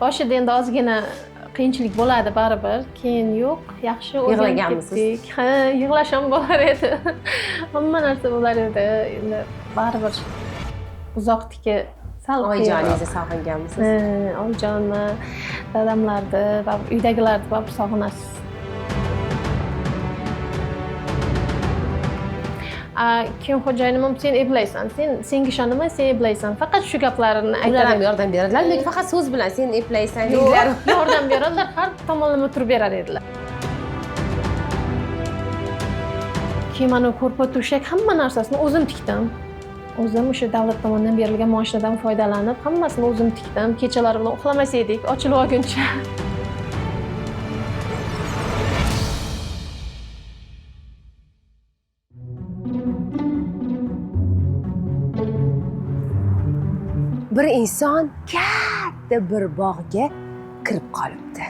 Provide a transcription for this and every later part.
Boshida endi ozgina qiyinchilik bo'ladi baribir, keyin yo'q, yaxshi o'rganib Yig'laganmisiz? ketdik. Ha, yig'lash ham bo'lar edi. Hamma narsa bo'lar edi. Endi baribir uzoqdiki sal qiyinroq. Oyijoningizni sog'inganmisiz? Oyijonmi, dadamlarni va uydagilarni baribir sog'inasiz. Keyin xo'jayinim ham sen eplaysan, sen senga ishonaman, sen eplaysan. Faqat shu gaplarini Ular ham aytadi. yordam beradilar, lekin faqat so'z bilan sen eplaysan Yo'q, deydilar. yordam beradilar, har tomonlama turib berar edilar. Keyin mana ko'rpa to'shak hamma narsasini o'zim tikdim. O'zim o'sha davlat tomonidan berilgan mashinadan foydalanib, hammasini o'zim tikdim. Kechalari bilan uxlamas edik, ochilib olguncha. Bir inson katta bir bog'ga kirib qolibdi.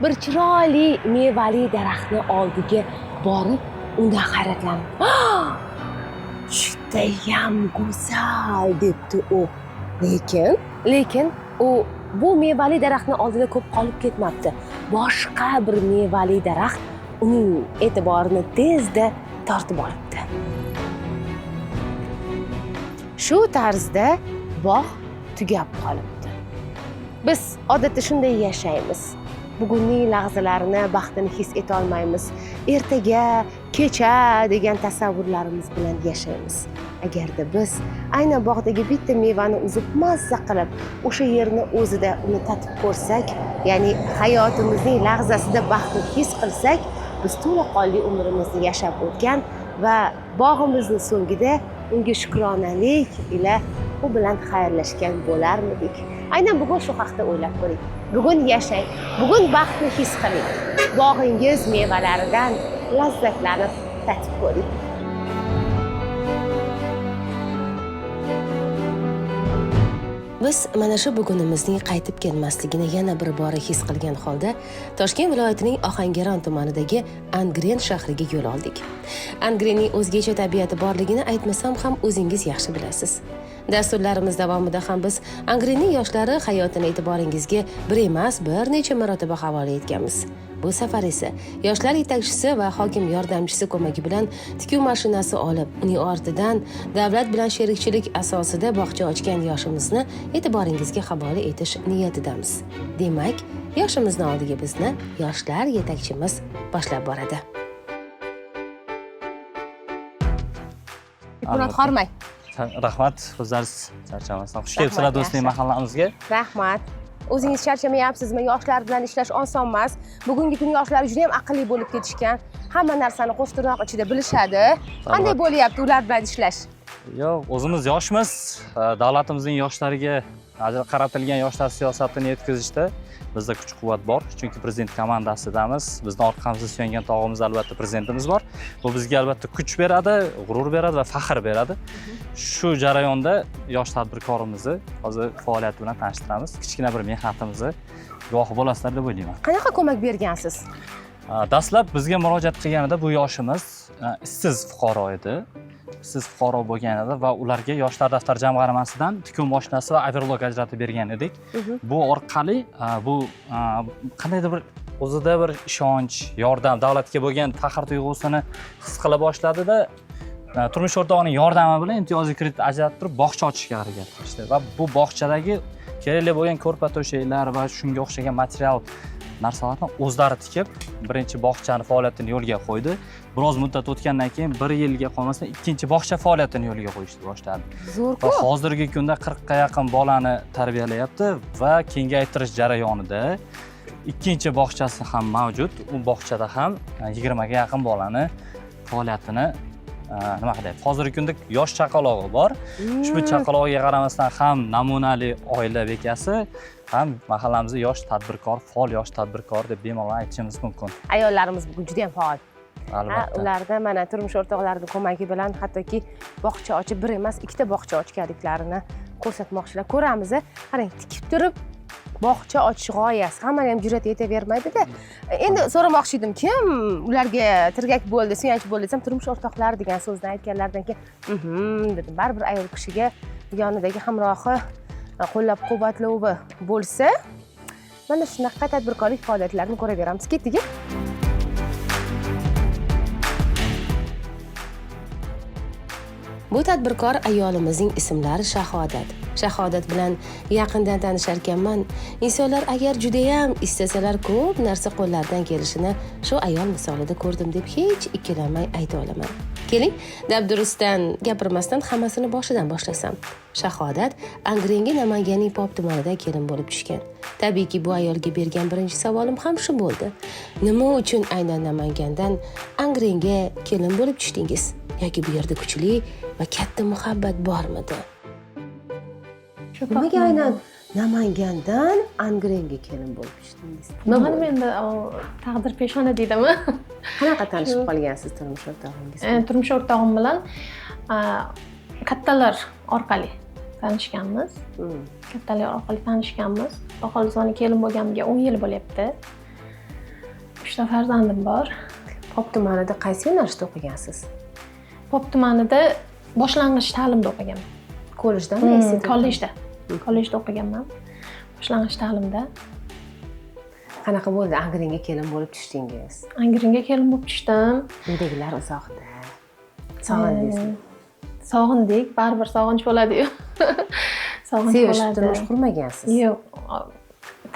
Bir chiroyli mevali daraxtni oldiga borib, undan hayratlanib, "Ah, judayam go'zal" debdi u. Lekin u bu mevali daraxtni oldida ko'p qolib ketmabdi. Boshqa bir mevali daraxt uning e'tiborini tezda tortib olibdi. Shu tarzda bog' tugab qolibdi. Biz odatda shunday yashaymiz. Bugunning lahzalarini, baxtini his eta olmaymiz. Ertaga, kecha degan tasavvurlarimiz bilan yashaymiz. Agarda biz aynan bog'dagi bitta mevani uzib mazza qilib, o'sha yerni o'zida uni tatib ko'rsak, ya'ni hayotimizning lahzasida baxtni his qilsak, biz to'laqonli umrimizni yashab o'tgan va bog'imizni so'ngida unga shukronalik ila u bilan xayrlashgan bo'larmidik. Aynan bugun shu haqda o'ylab ko'ring. Bugun yashang, bugun baxtni his qiling. Bog'ingiz mevalaridan lazzatlanib tatib ko'ring. Biz mana shu bugunimizning qaytib kelmasligini yana bir bora his qilgan holda Toshkent viloyatining Ohangaron tumanidagi Angren shahriga yo'l oldik. Angrenning o'zgacha tabiati borligini aytmasam ham o'zingiz yaxshi bilasiz. Dasturlarimiz davomida ham biz Angrenning yoshlari hayotini e'tiboringizga bir emas, bir necha marotaba havola etganmiz. Bu safar esa yoshlar yetakchisi va hokim yordamchisi ko'magi bilan tikuv mashinasi olib, uning ortidan davlat bilan sherikchilik asosida bog'cha ochgan yoshimizni e'tiboringizga havola etish niyatidamiz. Demak, yoshimizni oldiga bizni yoshlar yetakchimiz boshlab boradi. Murod, hormang. Rahmat, o'zlaringiz charchamasdan. Xush kelibsizlar do'stlik mahallamizga. Rahmat. O'zingiz charchamayapsizmi? Yoshlar bilan ishlash oson emas. Bugungi kun yoshlari juda ham aqlli bo'lib ketishgan. Hamma narsani qo'shtirnoq ichida bilishadi. Qanday bo'lyapti ular bilan ishlash? Yo'q, o'zimiz yoshmiz. Davlatimizning yoshlariga qaratilgan yoshlar siyosatini yetkazishda bizda kuch-quvvat bor. Chunki prezident komandasidamiz. Bizni orqamizda suyangan tog'imiz albatta prezidentimiz bor. Bu bizga albatta kuch beradi, g'urur beradi va faxr beradi. Shu jarayonda yosh tadbirkorimizni hozir faoliyati bilan tanishtiramiz. Kichkina bir mehnatimizni guvohi bo'lasizlar deb o'ylayman. Qanaqa ko'mak bergansiz? Dastlab bizga murojaat qilganida bu yoshimiz ishsiz fuqaro edi. Ishsiz fuqaro bo'lgan edi va ularga yoshlar daftar jamg'armasidan tikuv mashinasi va overlok ajratib bergan edik. Bu orqali bu qandaydir bir o'zida bir ishonch, yordam, davlatga bo'lgan faxr tuyg'usini his qila boshladida, turmush o'rtog'ining yordami bilan imtiyozli kredit ajratib turib bog'cha ochishga harakat qilishdi va bu bog'chadagi kerakli bo'lgan ko'rpa to'shaklar va shunga o'xshagan material narsalarni o'zlari tikib, birinchi bog'chani faoliyatini yo'lga qo'ydi. Biroz muddat o'tgandan keyin bir yilga qolmasdan ikkinchi bog'cha faoliyatini yo'lga qo'yishni boshladi. Zo'r-ku. Va hozirgi kunda 40 ga yaqin bolani tarbiyalayapti va kengaytirish jarayonida ikkinchi bog'chasi ham mavjud. U bog'chada ham 20 ga yaqin bolani faoliyatini nima qilyapti. Hozirgi kunda yosh chaqalog'i bor. Ushbu chaqalog'iga qaramasdan ham namunali oila bekasi, ham mahallamizda yosh tadbirkor, faol yosh tadbirkor deb bemalol aytishimiz mumkin. Ayollarimiz bugun juda ham faol. Albatta. Ularda mana turmush o'rtoqlarining ko'magi bilan hattoki bog'cha ochib, bir emas, ikkita bog'cha ochganliklarini ko'rsatmoqchilar. Ko'ramiz, qarang, tikib turib bog'cha ochish g'oyasi hammani ham jur'at yetavermaydi-da. Endi so'ramoqchi edim, kim ularga tirgak bo'ldi, suyanch bo'ldi desam, turmush o'rtoqlari degan so'zni aytganlaridan keyin dedim. Baribir ayol kishiga yonidagi hamrohi qo'llab-quvvatlovi bo'lsa, Mana shunaqa tadbirkorlik faoliyatlarini ko'raveramiz. Ketdik. Bu tadbirkor ayolimizning ismlari Shahodat. Shahodat bilan yaqindan tanishar ekanman. Insonlar agar judayam istasalar ko'p narsa qo'llaridan kelishini shu ayol misolida ko'rdim deb hech ikkilanmay ayta olaman. Keling, dabdurustdan gapirmasdan hammasini boshidan boshlasam. Shahodat Angrenga Namanganning Pop tumanida kelin bo'lib tushgan. Tabiiyki, bu ayolga bergan birinchi savolim ham shu bo'ldi. Nima uchun aynan Namangandan Angrenga kelin bo'lib tushdingiz? Yoki bu yerda kuchli va katta muhabbat bormidi? Shu Nimaga aynan Namangandan Angrenga kelin bo'lib tushdingiz? Nima Bilmadim bo'ldi? endi, taqdir peshona deydimi? Qanaqa tanishib qolgansiz turmush o'rtog'ingiz bilan? Turmush o'rtog'im bilan kattalar orqali tanishganmiz. Kattalar orqali tanishganmiz. Xudo xohlasa mana kelin bo'lganimga 10 yil bo'lyapti. 3 ta farzandim bor. Pop tumanida qaysi yo'nalishda o'qigansiz? Pop tumanida boshlang'ich ta'limda o'qiganman. Kollejdami? Institutdami? Kollejda. Kollejda o'qiganman. Boshlang'ich ta'limda. Qanaqa bo'ldi Angrenga kelin bo'lib tushdingiz? Angrenga kelin bo'lib tushdim. Uydagilar uzoqda. Sog'indingizmi? Sog'indik, baribir sog'inch bo'ladi-yu. Sog'inch Sevishib bo'ladi. turmush qurmagansiz. Yo'q,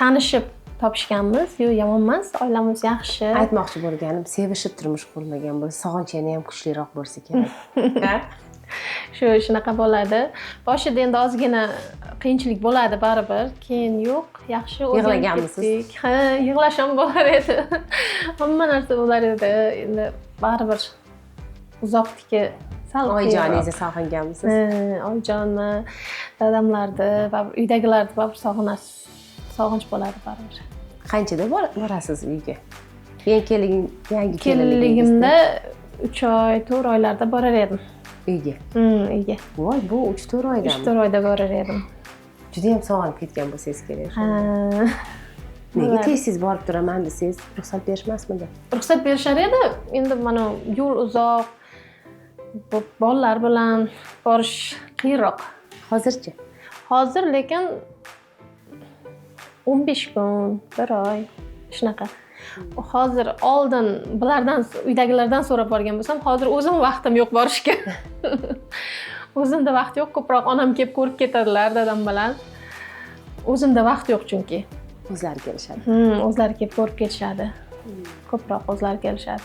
tanishib topishganmiz. Yo'q, yomon emas, oilamiz yaxshi. Aytmoqchi bo'lganim, sevishib turmush qurmagan bo'lsa, sog'inch yana ham kuchliroq bo'lsa kerak. Ha? Shu shunaqa bo'ladi. Boshida endi ozgina qiyinchilik bo'ladi baribir, keyin yo'q, yaxshi o'rganib Yig'laganmisiz? ketdik. Ha, yig'lash ham bo'lar edi. Hamma narsa bo'lar edi. Endi baribir uzoqdiki sal Oyijoningizni sog'inganmisiz? Ha, oyijonni, dadamlarni, baribir uydagilarni baribir sog'inasiz. Sog'inch bo'ladi baribir. Qanchada borasiz uyga? Yangi kelin, yangi Kelinligimda 3 oy, 4 oylarda borar edim. Uyga. Uyga. Voy, bu 3-4 oydami? 3-4 oyda borar edim. Juda ham sog'inib ketgan bo'lsangiz kerak. Ha. Nega Bo'ladi. tez-tez borib turaman desangiz, ruxsat berishmasmidi? Ruxsat berishar edi. Endi mana yo'l uzoq, bolalar bilan borish qiyinroq. Hozirchi? Hozir lekin 15 kun, 1 oy shunaqa. Hozir oldin bulardan, uydagilardan so'rab borgan bo'lsam, hozir o'zim vaqtim yo'q borishga. O'zimda vaqt yo'q, ko'proq onam kelib ko'rib ketadilar dadam bilan. O'zimda vaqt yo'q chunki. O'zlari kelishadi. O'zlari kelib ko'rib ketishadi. Ko'proq o'zlari kelishadi.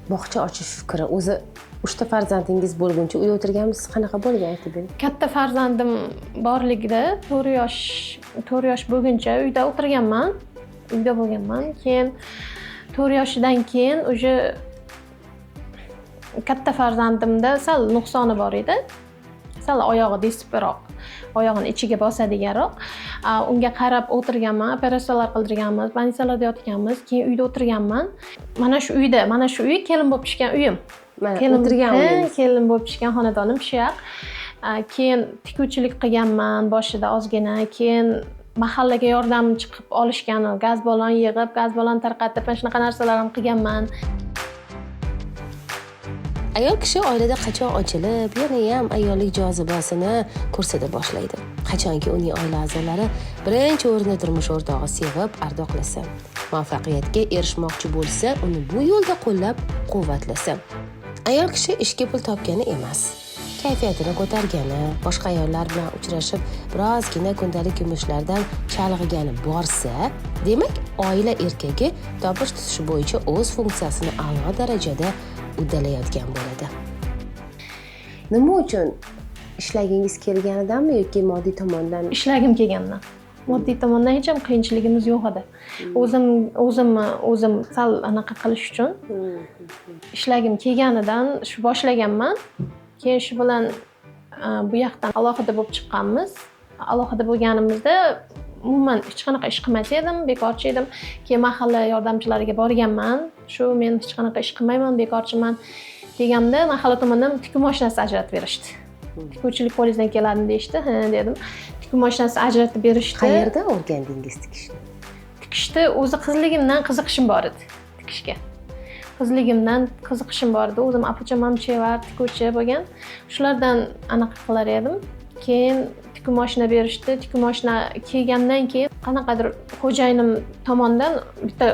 Bog'cha ochish fikri o'zi 3 ta farzandingiz bo'lguncha uyda o'tirganmisiz? Qanaqa bo'lgan aytib bering. Katta farzandim borligida 4 yosh bo'lguncha uyda o'tirganman. Uyda bo'lganman. Keyin 4 yoshidan keyin уже katta farzandimda sal nuqsoni bor edi. Sal oyog'i desiproq, oyog'ini ichiga bosadiganroq. Unga qarab o'tirganman, operatsiyalar qildirganmiz, больницаlarda yotganmiz, keyin uyda o'tirganman. Mana shu uyda, mana shu uy kelin bo'lib tushgan uyim. Mana Kelin o'tirgan ha, uyingiz. Kelin bo'lib tushgan xonadonim shu yoq. Keyin tikuvchilik qilganman boshida ozgina, keyin mahallaga yordam chiqib olishgan, gaz ballon yig'ib, gaz ballon tarqatib, mana shunaqa narsalar ham qilganman. Ayol kishi oilada qachon ochilib, yana ham ayollik jozibasini ko'rsata boshlaydi. Qachonki uning oila a'zolari birinchi o'rinda turmush o'rtog'i sevib, ardoqlasa, muvaffaqiyatga erishmoqchi bo'lsa, uni bu yo'lda qo'llab-quvvatlasa. Ayol kishi ishga pul topgani emas, kayfiyatini ko'targani, boshqa ayollar bilan uchrashib, birozgina kundalik yumushlardan chalg'igani borsa, demak, oila erkagi topish tutish bo'yicha o'z funksiyasini a'lo darajada uddalayotgan bo'ladi. Nima uchun ishlagingiz kelganidanmi yoki moddiy tomondan? Ishlagim kelgandan. Moddiy tomondan hech ham qiyinchiligimiz yo'q edi. O'zimni o'zim sal anaqa qilish uchun ishlagim kelganidan shu boshlaganman. Keyin shu bilan bu yoqdan alohida bo'lib chiqqanmiz. Alohida bo'lganimizda umuman hech qanaqa ish qilmas edim, bekorchi edim. Keyin mahalla yordamchilariga borganman. Shu men hech qanaqa ish qilmayman, bekorchiman deganimda mahalla tomonidan tikuv mashinasi ajratib berishdi. Tikuvchilik qo'lingizdan keladimi deyishdi. Ha dedim. Tikuv mashinasi ajratib berishdi. Qayerda o'rgandingiz tikishni? Tikishni o'zi qizligimdan qiziqishim bor edi tikishga. Qizligimdan qiziqishim bor edi. O'zim opacham ham chevar tikuvchi bo'lgan. Shulardan anaqa qilar edim. Keyin Tikuv mashina berishdi. Tikuv mashina kelgandan keyin qanaqadir xo'jayinim tomonidan bitta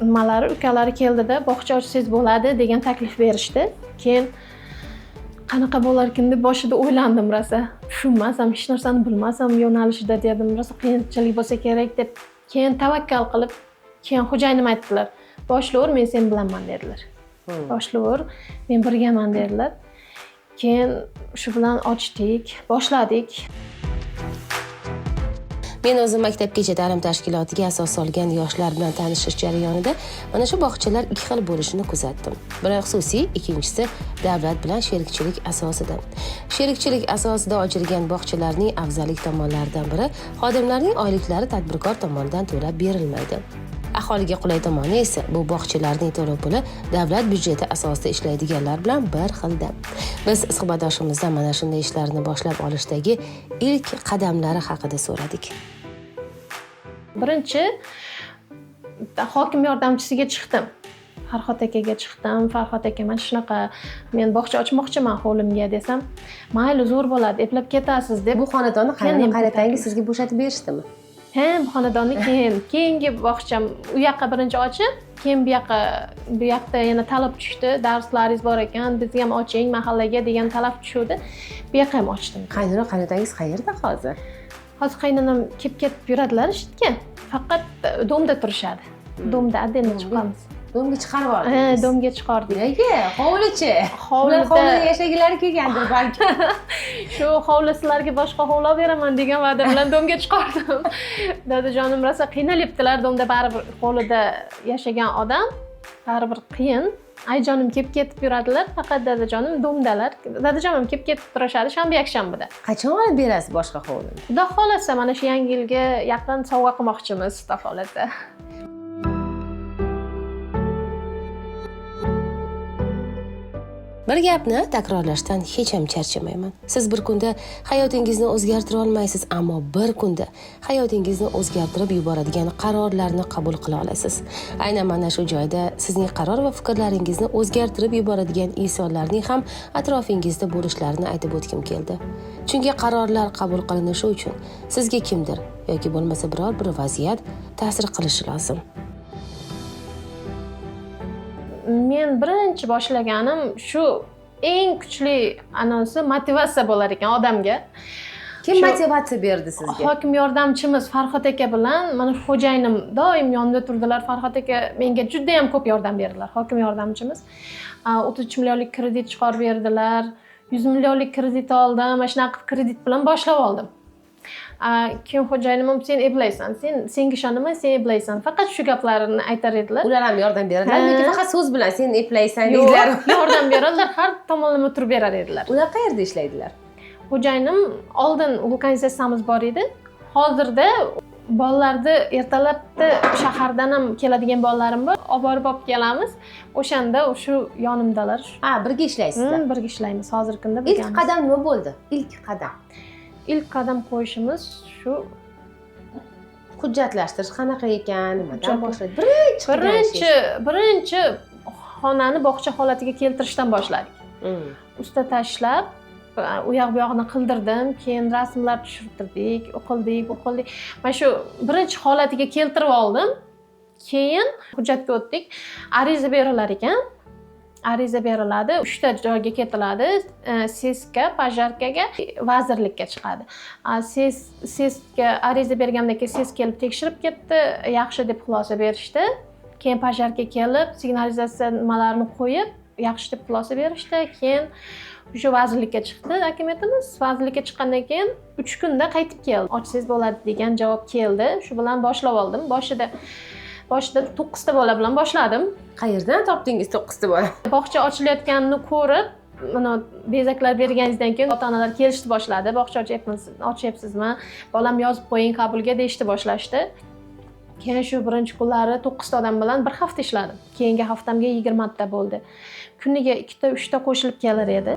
nimalari, ukalari keldida, bog'cha ochsangiz bo'ladi degan taklif berishdi. Keyin qanaqa bo'larkin deb boshida o'ylandim rosa. Tushunmasam, hech narsani bilmasam yo'nalishida dedim, rosa qiyinchilik bo'lsa kerak deb. Keyin tavakkal qilib, keyin xo'jayinim aytdilar, boshlayver, men sen bilanman dedilar. Boshlayver, men birgaman dedilar. Keyin shu bilan ochdik, boshladik. Men o'zim maktabgacha ta'lim tashkilotiga asos solgan yoshlar bilan tanishish jarayonida mana shu bog'chalar ikki xil bo'lishini kuzatdim. Biri xususiy, ikkinchisi davlat bilan sherikchilik asosida. Sherikchilik asosida ochilgan bog'chalarning afzallik tomonlaridan biri xodimlarning oyliklari tadbirkor tomonidan to'lab berilmaydi. Aholiga qulay tomoni esa bu bog'chalarning to'lov puli davlat byudjeti asosida ishlaydiganlar bilan bir xilda. Biz suhbatdoshimizdan mana shunday ishlarni boshlab olishdagi ilk qadamlari haqida so'radik. Birinchi hokim yordamchisiga chiqdim. Farhod akaga chiqdim. Farhod aka, mana shunaqa men bog'cha ochmoqchiman hovlimga desam, mayli zo'r bo'ladi, eplab ketasiz deb. Bu xonadonni qaynotangiz sizga bo'shatib berishdimi? Ha, bu xonadonni keyingi bog'cham u yoqqa birinchi ochib, keyin bu yoqda yana talab tushdi, darslaringiz bor ekan, bizga ham oching mahallaga degan talab tushdi. Bu yoqqa ham ochdim. Qaynona qaynotangiz qayerda hozir? Hozir qaynonam kelib ketib yuradilar ishga. Faqat domda turishadi. Domda отдельно chiqamiz. Domga chiqarib oldingiz? Ha, domga chiqardik. Nega? Hovlichi. Ular hovlida yashagilari kelgandir balki. Shu hovli sizlarga boshqa hovli olib beraman degan va'da bilan domga chiqardim. Dadajonim rosa qiynalyaptilar, domda baribir hovlida yashagan odam baribir qiyin. Ayajonim kelib ketib yuradilar, faqat dadajonim domdalar. Dadajonim kelib ketib turishadi shanba yakshanbada. Qachon olib berasiz boshqa hovlini? Xudo xolasa mana shu yangi yilga yaqin sovg'a qilmoqchimiz, xudo xolasa. Bir gapni takrorlashdan hech ham charchamayman. Siz bir kunda hayotingizni o'zgartira olmaysiz, ammo bir kunda hayotingizni o'zgartirib yuboradigan qarorlarni qabul qila olasiz. Aynan mana shu joyda sizning qaror va fikrlaringizni o'zgartirib yuboradigan insonlarning ham atrofingizda bo'lishlarini aytib o'tgim keldi. Chunki qarorlar qabul qilinishi uchun sizga kimdir yoki bo'lmasa biror bir vaziyat ta'sir qilishi lozim. Men birinchi boshlaganim shu eng kuchli anonsi motivatsiya bo'lar ekan odamga. Kim motivatsiya berdi sizga? Hokim yordamchimiz Farhod aka bilan mana shu xo'jayinim doim yonimda turdilar. Farhod aka menga juda ham ko'p yordam berdilar. Hokim yordamchimiz 33 millionlik kredit chiqarib berdilar. 100 millionlik kredit oldim. Mana shunaqa qilib kredit bilan boshlab oldim. Keyin xo'jayinim ham sen eplaysan, senga ishonaman, sen eplaysan. Faqat shu gaplarini aytar edilar. Ular ham yordam beradilar, lekin faqat so'z bilan sen eplaysan deydilar. Yo'q, yordam beradilar, har tomonlama turib berar edilar. Ular qayerda ishlaydilar? Xo'jayinim oldin vulkanizatsiyamiz bor edi. Hozirda bolalarni ertalabda shahardan ham keladigan bolalarim bor. Olib borib olib kelamiz. O'shanda shu yonimdalar. Ha, birga ishlaysizlar. Birga ishlaymiz hozirgi kunda Ilk birgamiz. qadam nima bo'ldi? Ilk qadam. Ilk qadam qo'yishimiz shu hujjatlashtirish qanaqa ekan, nimadan Hujjat- boshladi? Birinchi qilgan ishingiz. Birinchi xonani bog'cha holatiga keltirishdan boshladik. Usta tashlab, u yoq bu yog'ini qildirdim, keyin rasmlar tushirtirdik, o'qildik, o'qildik. Mana shu birinchi holatiga keltirib oldim. Keyin hujjatga o'tdik. Ariza berilar ekan. Ariza beriladi, 3 ta joyga ketiladi, SESga, Pajarkaga, vazirlikka chiqadi. SESga ariza bergandan keyin SES kelib tekshirib ketdi, yaxshi deb xulosa berishdi. Keyin Pajarka kelib, signalizatsiya nimalarini qo'yib, yaxshi deb xulosa berishdi. Keyin o'sha vazirlikka chiqdi akimiyatimız. Vazirlikka chiqqandan keyin 3 kunda qaytib keldi. Ochsangiz bo'ladi degan javob keldi. Shu bilan boshlab oldim. Boshida 9 ta bola bilan boshladim. Qayerdan topdingiz 9 ta bola? Bog'cha ochilayotganini ko'rib, mana bezaklar berganingizdan keyin ota-onalar kelishni boshladi. Bog'cha ochyapsizmi? Bolam yozib qo'ying qabulga deyishni boshlashdi. Keyin shu birinchi kunlari 9 ta odam bilan bir hafta ishladim. Keyingi haftamga 20 ta bo'ldi. Kuniga 2 ta, 3 ta qo'shilib kelar edi.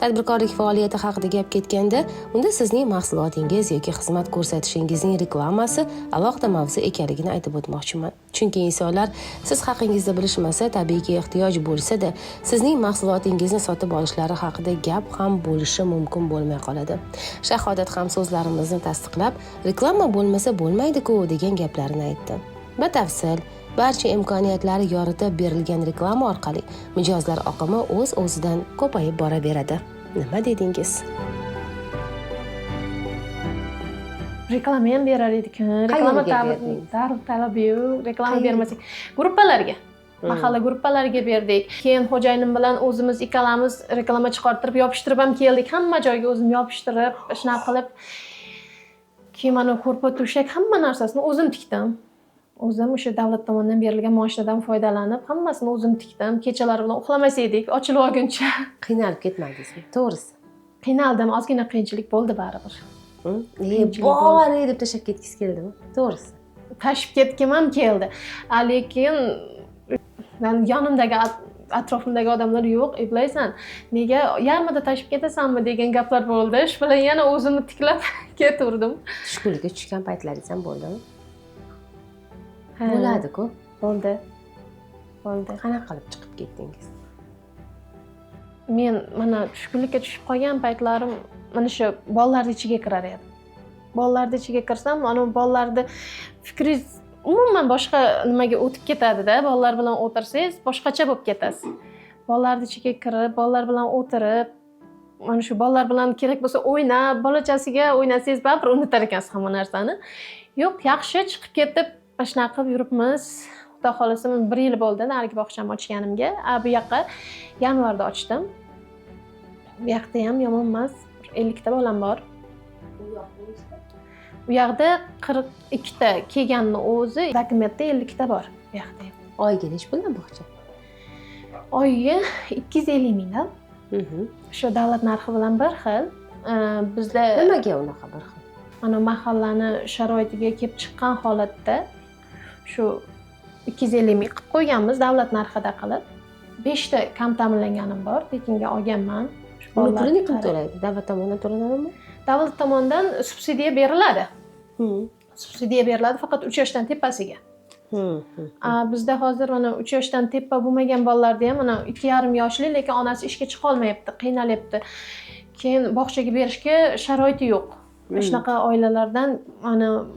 Tadbirkorlik faoliyati haqida gap ketganda, unda sizning mahsulotingiz yoki xizmat ko'rsatishingizning reklamasi alohida mavzu ekanligini aytib o'tmoqchiman. Chunki insonlar siz haqingizda bilishmasa, tabiiyki ehtiyoj bo'lsa-da, sizning mahsulotingizni sotib olishlari haqida gap ham bo'lishi mumkin bo'lmay qoladi. Shahodat ham so'zlarimizni tasdiqlab, reklama bo'lmasa bo'lmaydi-ku degan gaplarni aytdi. Batafsil barcha imkoniyatlari yoritib berilgan reklama orqali mijozlar oqimi o'z-o'zidan ko'payib boraveradi. Nima dedingiz? Reklama ham berar edik. Reklama talabi yo'q, reklama bermasak gruppalarga, mahalla gruppalariga berdik. Keyin xo'jayinim bilan o'zimiz ikkalamiz reklama chiqartirib, yopishtirib ham keldik. Hamma joyga o'zim yopishtirib, shunaqa qilib. Keyin mana ko'rpa to'shak hamma narsasini o'zim tikdim. O'zim o'sha davlat tomonidan berilgan moshinadan foydalanib, hammasini o'zim tikdim. Kechalari bilan uxlamas edik, ochilib olguncha. Qiynalib ketmadingizmi? To'g'risi. Qiynaldim, ozgina qiyinchilik bo'ldi baribir. Bor deb tashlab ketgisi keldimi? To'g'risi. Tashib ketgim ham keldi. Lekin yonimdagi, atrofimdagi odamlar yo'q, eplaysan, nega yarmida tashib ketasanmi degan gaplar bo'ldi. Shu bilan yana o'zimni tiklab ketaverdim. Tushkunlikka tushgan paytlaringiz ham bo'ldimi? Bo'ladi-ku. Bo'ldi. Bo'ldi. Qanaqa qilib chiqib ketdingiz? Men mana tushkunlikka tushib qolgan paytlarim mana shu bolalarning ichiga kirar edim. Bolalarning ichiga kirsam, mana bolalarni fikringiz umuman boshqa nimaga o'tib ketadi-da. Bolalar bilan o'tirsangiz boshqacha bo'lib ketasiz. Bolalarning ichiga kirib, bolalar bilan o'tirib, mana shu bolalar bilan kerak bo'lsa o'ynab, bolachasiga o'ynasangiz baribir unutar ekansiz hamma narsani. Yo'q, yaxshi chiqib ketib, mana shunaqa qilib yuribmiz. Xudo xolasa 1 yil bo'ldi narigi bog'chamni ochganimga. Bu yoqqa yanvarda ochdim. Bu yoqda ham yomon emas, 50 ta bolam bor. U yoqda 42 ta kelganni o'zi, dokumentda 50 ta bor bu yoqda ham. Oyiga necha puldan bog'cha? Oyiga 250 mingdan. Shu davlat narxi bilan bir xil. Bizda nimaga unaqa bir xil? Mana mahallani sharoitiga kelib chiqqan holatda shu 250 ming qilib qo'yganmiz davlat narxida qilib. 5 ta kam ta'minlanganim bor, tekinga olganman. Uni pulini kim to'laydi? Davlat tomonidan to'lanadimi? Davlat tomonidan subsidiya beriladi. Subsidiya beriladi faqat 3 yoshdan tepasiga. Bizda hozir mana 3 yoshdan tepa bo'lmagan bolalarda ham mana 2,5 yoshli, lekin onasi ishga chiqa olmayapti, qiynalyapti. Keyin bog'chaga berishga sharoiti yo'q. Shunaqa oilalardan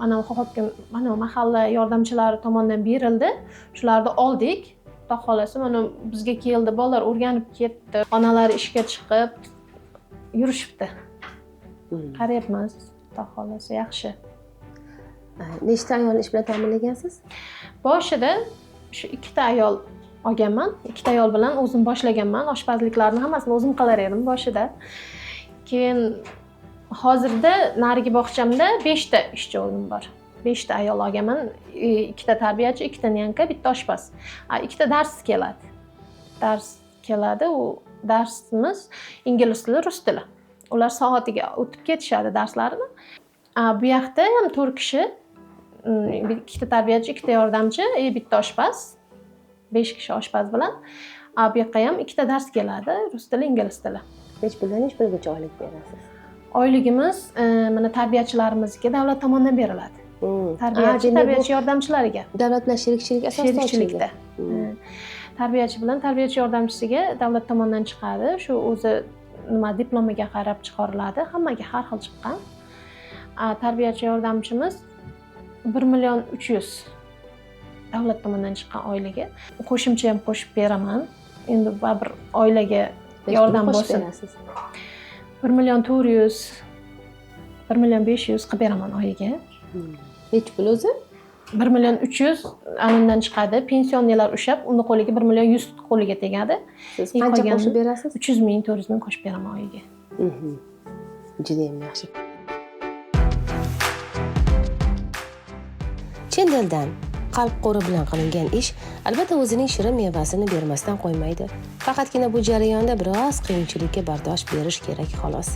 mana hokim, mana mahalla yordamchilari tomonidan berildi. Shularni oldik. Xudo xolasa mana bizga keldi, bolalar o'rganib ketdi. Onalari ishga chiqib yurishibdi. Qarayapmiz, Xudo xolasa yaxshi. Nechta ayolni ish bilan ta'minlagansiz? Boshida shu 2 ta ayol olganman. 2 ta ayol bilan o'zim boshlaganman. Oshpazliklarni hammasini o'zim qilar edim boshida. Keyin hozirda narigi bog'chamda 5 ta ishchi o'rnim bor. 5 ta ayol olganman. 2 ta tarbiyachi, 2 ta nyanka, 1 ta oshpaz. 2 ta dars keladi. Dars keladi. U darsimiz ingliz tili, rus tili. Ular soatiga o'tib ketishadi darslarini. Bu yoqda ham 4 kishi, 2 ta tarbiyachi, 2 ta yordamchi, 1 ta oshpaz. 5 kishi oshpaz bilan. Bu yoqqa ham 2 ta dars keladi, rus tili, ingliz tili. Necha puldan necha pulgacha oylik berasiz? Oyligimiz mana tarbiyachilarimizga davlat tomonidan beriladi. Tarbiyachi, tarbiyachi yordamchilariga. Davlat bilan sherikchilik asosida sherikchilikda. Tarbiyachi bilan tarbiyachi yordamchisiga davlat tomonidan chiqadi. Shu o'zi nima diplomiga qarab chiqariladi, hammaga har xil chiqqan. Tarbiyachi yordamchimiz 1 300 000 davlat tomonidan chiqqan oyligi. Qo'shimcha ham qo'shib beraman. Endi baribir oilaga yordam bo'lsin. 1 400 000, 1 500 000 qilib beraman oyiga. Necha pul o'zi? 1 300 000 anundan chiqadi. Pensionerlar ushlab, uni qo'liga 1 100 000 qo'liga tegadi. Siz qancha qo'shib berasiz? 300 ming, 400 ming qo'shib beraman oyiga. Juda ham yaxshi. Chin dildan qalb qo'ri bilan qilingan ish albatta o'zining shirin mevasini bermasdan qo'ymaydi. Faqatgina bu jarayonda biroz qiyinchilikka bardosh berish kerak xolos.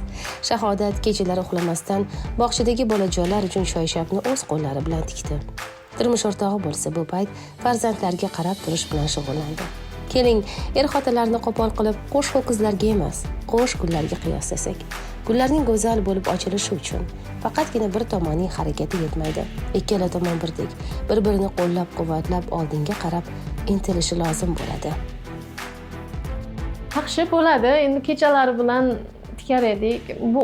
Shahodat kechalari uxlamasdan bog'chadagi bolajonlar uchun choyshabni o'z qo'llari bilan tikdi. Turmush o'rtog'i bo'lsa bu payt farzandlarga qarab turish bilan shug'ullandi. Keling, er-xotinlarni qo'pol qilib qo'sh ho'kizlarga emas, qo'sh gullarga qiyoslasak. Gullarning go'zal bo'lib ochilishi uchun faqatgina bir tomonning harakati yetmaydi. Ikkala tomon birdek, bir-birini qo'llab-quvvatlab oldinga qarab intilishi lozim bo'ladi. Yaxshi bo'ladi. Endi kechalari bilan tikar edik. Bu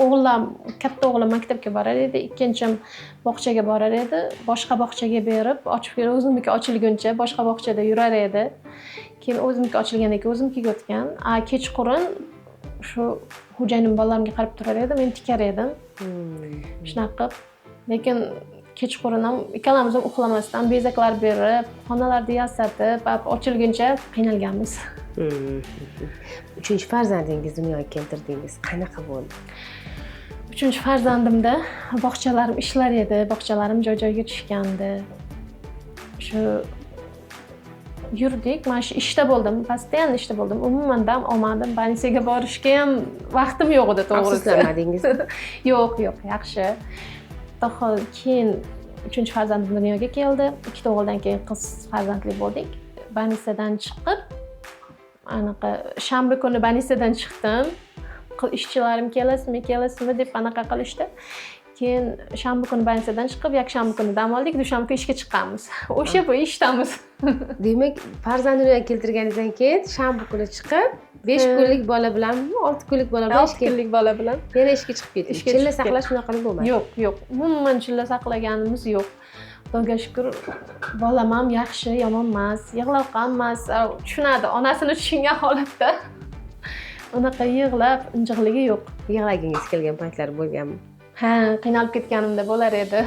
o'g'lim, katta o'g'lim maktabga borar edi, ikkinchim bog'chaga borar edi. Boshqa bog'chaga berib, ochib kelib, o'zimniki ochilguncha boshqa bog'chada yurar edi. Keyin o'zimniki ochilgandan keyin o'zimnikiga o'tgan. Kechqurun shu xo'jayinim bolalarimga qarab turar edi, men tikar edim. Shunaqa qilib, lekin kechqurun ham ikkalamiz ham uxlamasdan bezaklar berib, xonalarni yasatib, ochilguncha qiynalganmiz. Uchinchi farzandingizni dunyoga keltirdingiz. Qanaqa bo'ldi? Uchinchi farzandimda bog'chalarim ishlar edi, bog'chalarim joy-joyga tushgandi. Shu yurdik, mana shu ishda bo'ldim, постоянно ishda bo'ldim. Umuman dam olmadim, больница ga borishga ham vaqtim yo'q edi, to'g'risi. Afsuslanmadingiz? Yo'q, yo'q, yaxshi. Toho keyin uchinchi farzandim dunyoga keldi. Ikkita o'g'ildan keyin qiz farzandli bo'ldik. Больница dan chiqib, anaqa shanba kuni больница dan chiqdim. Ishchilarim kelasizmi, kelasizmi deb anaqa qilishdi. Keyin shanba kuni больница dan chiqib, yakshanba kuni dam oldik, dushanba kuni ishga chiqqanmiz. O'sha bo'yi ishdamiz. Demak, farzand dunyoga keltirganingizdan keyin shanba kuni chiqib, 5 kunlik bola bilanmi, 6 kunlik bola bilan 6 kunlik bola bilan yana ishga chiqib ketdingiz. Ishga Chilla chiqib saqlash unaqa bo'lmadi. Yo'q, yo'q. Umuman chilla saqlaganimiz yo'q. Xudoga shukr, bolam ham yaxshi, yomon emas, yig'loq ham emas, tushunadi, onasini tushungan holatda. Unaqa yig'lab, injiqligi yo'q. Yig'lagingiz kelgan paytlar bo'lganmi? Ha, qiynalib ketganimda bo'lar edi.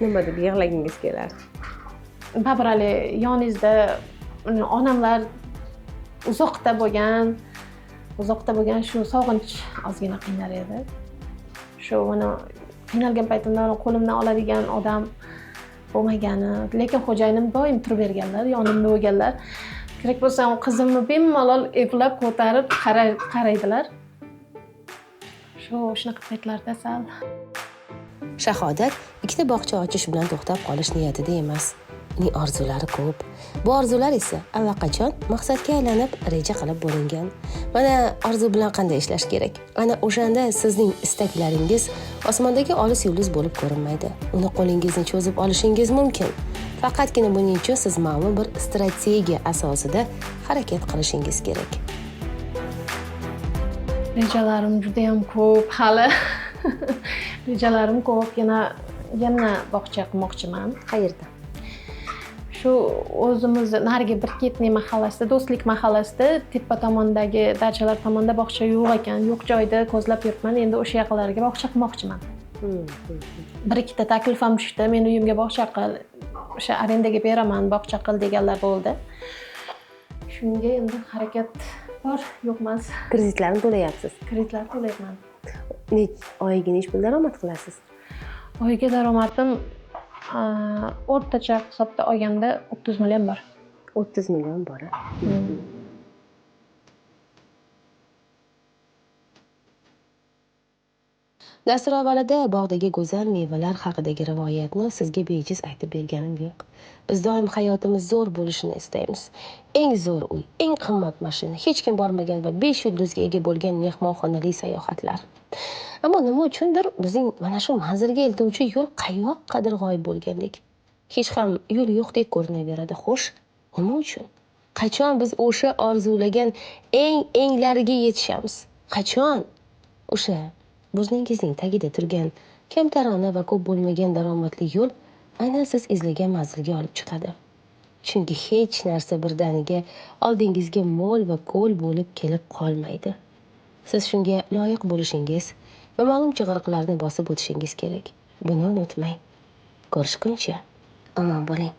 Nima deb yig'lagingiz kelardi? Baribir hali yoningizda onamlar uzoqda bo'lgan, uzoqda bo'lgan shu sog'inch ozgina qiynar edi. Shu mana qiynalgan paytimda mani qo'limdan oladigan odam bo'lmagani, lekin xo'jayinim doim turib berganlar, yonimda bo'lganlar. Kerak bo'lsa qizimni bemalol eplab ko'tarib qaraydilar. Shu shunaqa paytlarda sal. Shahodat ikkita bog'cha ochish bilan to'xtab qolish niyatida emas. Uning orzulari ko'p. Bu orzular esa allaqachon maqsadga aylanib, reja qilib bo'lingan. Mana orzu bilan qanday ishlash kerak? Ana o'shanda sizning istaklaringiz osmondagi olis yulduz bo'lib ko'rinmaydi. Uni qo'lingizni cho'zib olishingiz mumkin. Faqatgina buning uchun siz ma'lum bir strategiya asosida harakat qilishingiz kerak. Rejalarim juda ham ko'p hali. Rejalarim ko'p, yana bog'cha qilmoqchiman. Qayerda? Shu o'zimiz narigi Birketniy mahallasida, Do'stlik mahallasida, tepa tomondagi dachalar tomonda bog'cha yo'q ekan, yo'q joyda ko'zlab yuribman. Endi o'sha yaqinlarga bog'cha qilmoqchiman. Bir ikkita taklif ham tushdi, meni uyimga bog'cha qil, o'sha arendaga beraman, bog'cha qil deganlar bo'ldi. Shunga endi harakat bor, yo'q emas. Kreditlarni to'layapsiz? Kreditlarni to'layapman. Oyiga necha pul daromad qilasiz? Oyiga daromadim o'rtacha hisobda olganda 30 million bor. 30 million bor, a? Dastur avvalida bog'dagi go'zal mevalar haqidagi rivoyatni sizga bejiz aytib berganim yo'q. Biz doim hayotimiz zo'r bo'lishini istaymiz. Eng zo'r uy, eng qimmat mashina, hech kim bormagan va 5 yulduzga ega bo'lgan mehmonxonali sayohatlar. Ammo nima uchundir bizning mana shu manzilga eltuvchi yo'l qayoqqadir g'oyib bo'lgandek. Hech ham yo'l yo'qdek ko'rinaveradi. Xo'sh, nima uchun? Qachon biz o'sha orzulagan eng englariga yetishamiz? Qachon? O'sha burningizning tagida turgan kamtarona va ko'p bo'lmagan daromadli yo'l aynan siz izlagan manzilga olib chiqadi. Chunki hech narsa birdaniga oldingizga mo'l va ko'l bo'lib kelib qolmaydi. Siz shunga loyiq bo'lishingiz va ma'lum chig'iriqlarni bosib o'tishingiz kerak. Buni unutmang. Ko'rishguncha omon bo'ling.